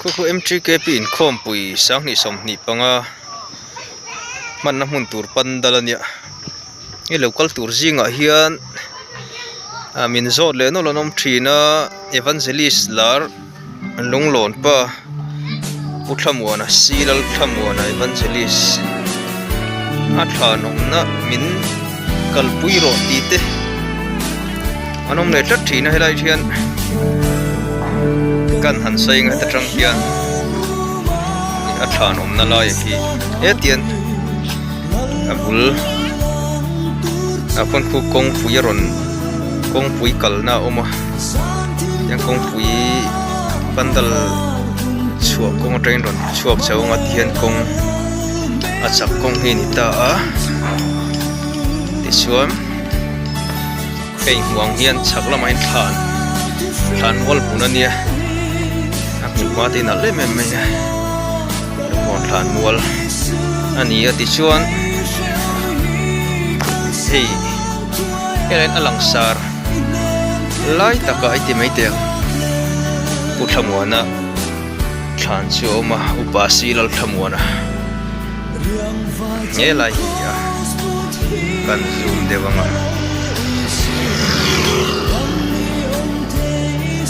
Khu khu M_T_K_P inkhawmpui sanghnih 25 hmanna hmun tur pandal a nia hei lo kal tur zingah hian ah min zawt leh nawlh an awm thin a evangelist lar lunglawn pa pu thlamuana silal thlamuana evangelist a thlan awmna min kalpui rawh tih te an awm leh tlat thin a helai hian kan han sawi ang heta tang hian a thlan awmna lai a khi hetiang a bul ah khawn khu kawngpui a rawn kawngpui kalna a awm a tiang kawngpui pandal chhuah kawng atangin rawn chhuak chho ang a tihian kawng a chak kawng hi a ni ta a tichuan hei hmuh ang hian chhak lamah hian thlan thlan mual hmun a nia a hmun hma te hi nalh em em mai a lungmuan thlan mual a ni a tichuan hei helai a langsar lai takah a ti mai teh ang pu thlamuana thlan chu a awm a upa silal thlamuana helai hi a kan zoom deuh ang a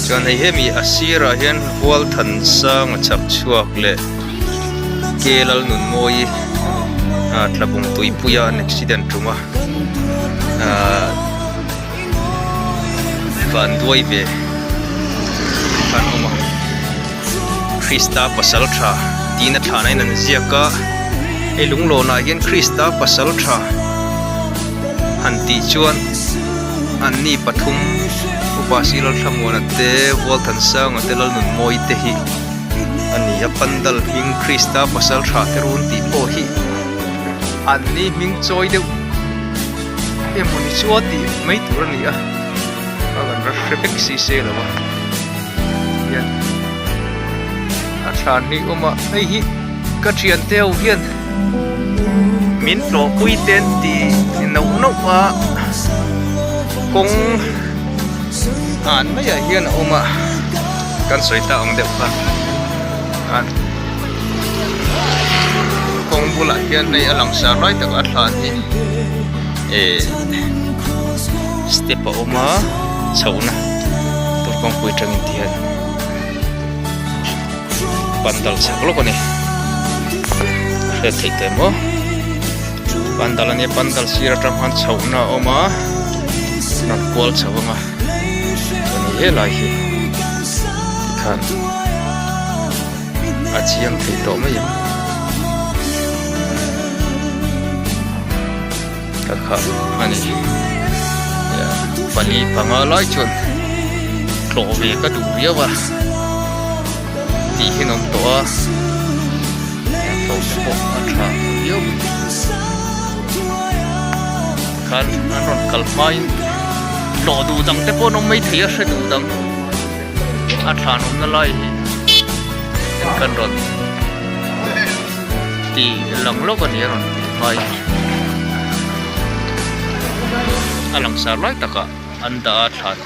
chuan hei hemi a sirah hian hualthan sang a chak chhuak leh ke Lalnunmawii ah tlabung tuipuia an accident tum a ah van duai ve an awm a Krista pasal tha tiin a thlan a in an ziak a hei lunglawnah hian Krista pasal tha han tih chuan an ni pathum upa Silalthlamuana te Vualthansanga te Lalnunmawii te hi. A ni a pandal hming Krista pasal tha te run tih pawh hi an ni hming chawi deuh emawni chu a tih mai tur a ni a a kan la hre vek si se lo a hian a thlan hi awm a hei hi ka thian te ho hian min tlawhpui te an ti nauh nauh a kawng an maiah hian a awm a. Kan sawi ta ang deuh kha an kawng bulah hian hei a langsar lai tak a thlan hi eh step a awm a chhohna tur kawngpui atangin ti hian pandal chak lawk a ni a hriat theih teh maw pandal a nia pandal sir atang khan chhohna a awm a rawn kual chho ang a. Chuan hei helai hi tikhan a chiang thei tawh mai ang ka kha a ni pali panga lai chuan tlawh ve ka duh viau a tih hi an awm tawh a tlawh te pawh a tha viau khan an rawn kal hmain tlawh duh dang te pawh an awm mai thei a hre duh dang a thlan awmna lai hi kan rawn ti lang lawk a ni a rawn tih hmain a langsar lai takah an dah a thlan.